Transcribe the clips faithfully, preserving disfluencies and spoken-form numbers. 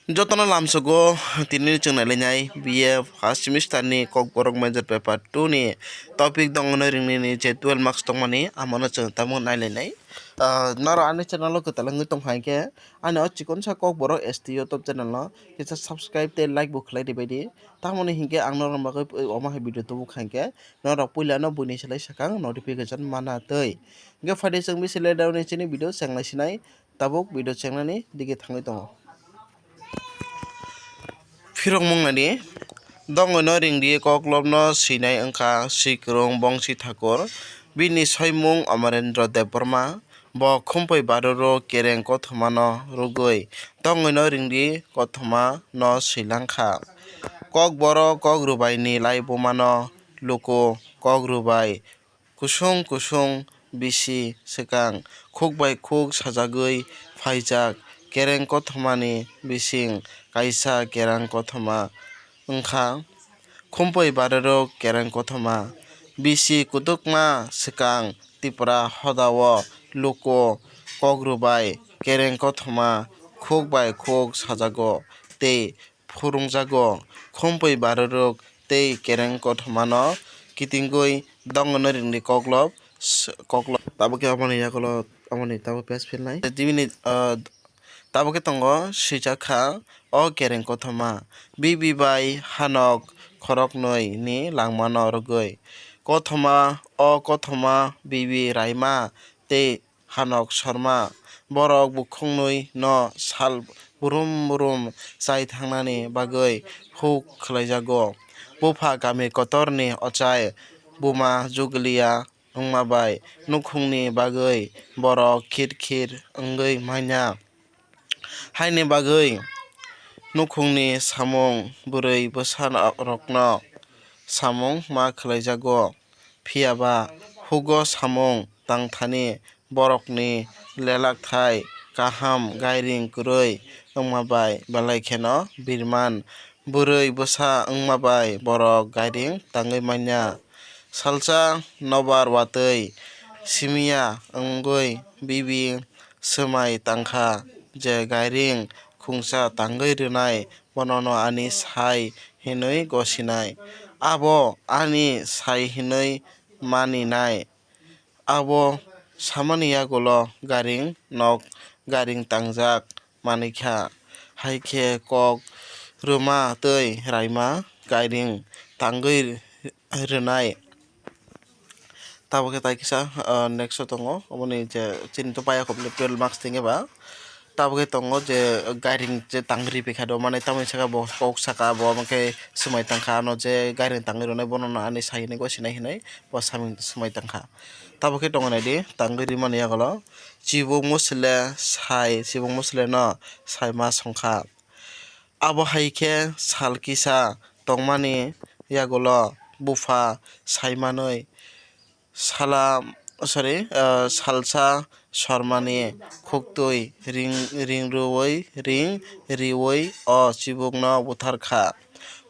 Jotono lamsogo tini chwng nailainai B A first semester ni Kokborok major paper two ni topic dongno ringni ni je twelve marks tongmani, amono chwng tamo nailainai. Ah, norok ani channel o kwtal wngwi tong hai khe, ani o chikonsa Kokborok S T YouTube channel no kisa subscribe tei like bo khlai di bai di. Tamoni hinkhe ang norok bagwi omo hai video tubu khai khe norok puila no buini selai sakang notification mana twi. Hinkhe phaidi chwng bisi le dauni chini video chenglai sinai. Tabuk video chengnani dige thangwi tongo. Phirokmung nadi, dongwino ringdi koklopno swinai wngkha Swikwrwng Bongsi Thakur, bini soimung Amarendra Debbarma, bo Khumpui Baroro Kereng Kothomano rwgwi dongwino ringdi kothomano swilangkha. Kokborok Kok Rwbaini laibumano luku Kok Rwbai kusung kusung bisi swkang khuk bai khuk sajagwi phaijak. Kereng kothomani bising kaisa kereng kothoma wngkha Khumpui Baroro Kereng Kothoma. Bisi kutukma swkang Tripura hodao luku Kok Rwbai Kereng Kothoma khuk bai khuk sajago tei phwrwngjago. Khumpui Barorok tei Kereng Kothomano kitingwi dongwino ringdi koklop, s-, koklop. Tabukhe aboni yagulo, aboni tabuk page filnai. Tibini, ah, tabukhe tongo swijakha o Kereng Kothoma. Bibi bai hanok khoroknwi ni langmano rwgwi. Kothoma, o Kothoma Bibi Raima tei Hanok Sharma. Borok bukhuknwi no sal brum brum chai thangnani bagwi huk khlaijago. Bupha kami kotorni ochai buma juglia wngma bai nukhungni bagwi borok khir khir wngwi manya. Haini bagwi nukhungni samung bwrwi bwsa rokno samung ma khlaijago. Phiya ba hugo samung tangthani borokni lelakthai kaham gairing kwrwi wngma bai belai kheno birman. Bwrwi bwsa wngma bai borok gairing tangwi manya. Salsa nobar watwi simiya wngwi bibi swmai tangkha je gairing khungsa tangwi rwnai bonono ani sai hinwi gosinai. Abo ani sai hinwi maninai. Abo samani yagulo gairing nok gairing tangjak manikha. Hai khe kok rwma tei raima gairing tangwi rwnai. Tabukhe tai kisa, ah, next o tongo, oboni je chini to paya kobni twelve marks tengeba. Tabukhe tongo je gairing je tangri pekha do, mane tamoni saka bo kok saka bo, omo khe swmai tangkha ano je gairing tangwi rwnai bono no ani sai hinwi gosinai hinwi bo samung swmai tangkha. Tabukhe tongo naidi tangwi rimani yagulo chibuk musle sai, chibuk musle no sai ma songkha. Abo hai khe sal kisa tongmani yagulo bupha sai manwi sala, sorry, ah, salsa sormani khuktwi ring, ring rwui, ring riui o chibukno butharkha.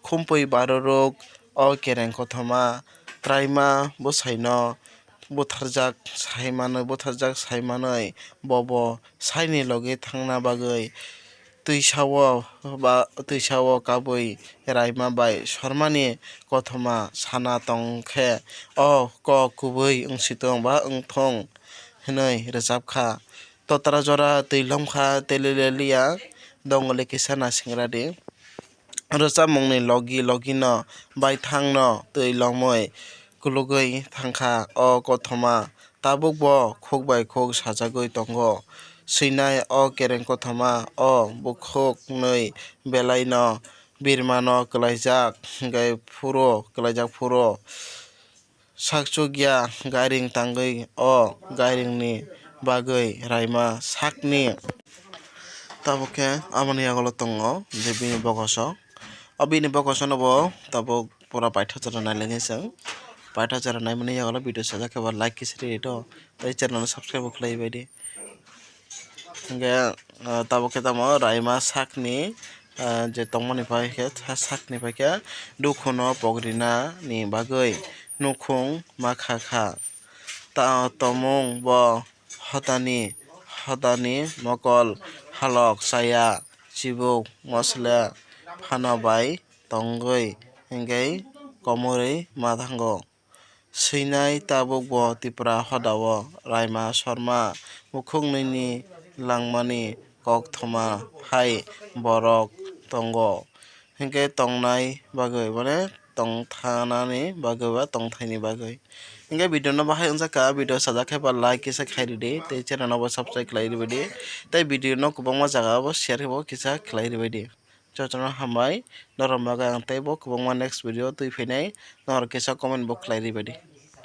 Khumpui barorok o kereng kothoma traima bwsaino butharjak sai manwi, butharjak sai manwi bobo saini logi thangna bagwi twisao ba, twisao kabui raima bai sormani kothoma sana tong khe, o kok kubui wngsitong ba wngthong hwnwi rwchapkha. Totra jora twi lomkha, telelelia dongole kisa nasingradi. Rwchapmungni logi logino baithangno twi lomwi kulugwi thangkha o kothoma. Tabukbo khuk bai khuk sajagwi tongo. Swinai o kereng kothoma o bukhuknwi belaino birmano kwlaijak hwnkhe phuru, kwlaijak phuru. Sakchukya gairing tangwi o gairingni bagwi raima sakni. Tabuk khe aboni yagulo tongo je bini bokoso. O bini bokosono bo tabuk pura paithago chwra nailainai chwng. Paithago chwra naimani yagulo video sajak khe ba like kisa rw di do. Tei channel no subscribe bo khlai bai di. Hingke, ah, tabuk khe tamo raima sakni, ah, je tongmani pai khe, sa-, sakni pai khe dukhuno pogrinani bagwi nukhung ma kha kha. Ta-, tomung bo hotani, hotani mokol halok chaya chibuk mosle phano bai tongwi hwnkhe komorwi ma thango. Swinai tabukbo Tipra hodao Raima Sarma mukhung nini langmani koktwma hai borok tongo. Hwnkhe tongnai bagwi, mane, tongthanani bagwi ba tongthaini bagwi. Hwnkhe video no bahai wngjakha, video sajak khe ba like kisa khai ridi, tei channel no bo subscribe khlai ribadi, tei video no kwbangma jaga o bo share khe bo kisa khlai ribadi. Jotono hambai, norok bagwi ang teibo kwbangma next video twi phainai, norok kisa comment bo khlai ribadi.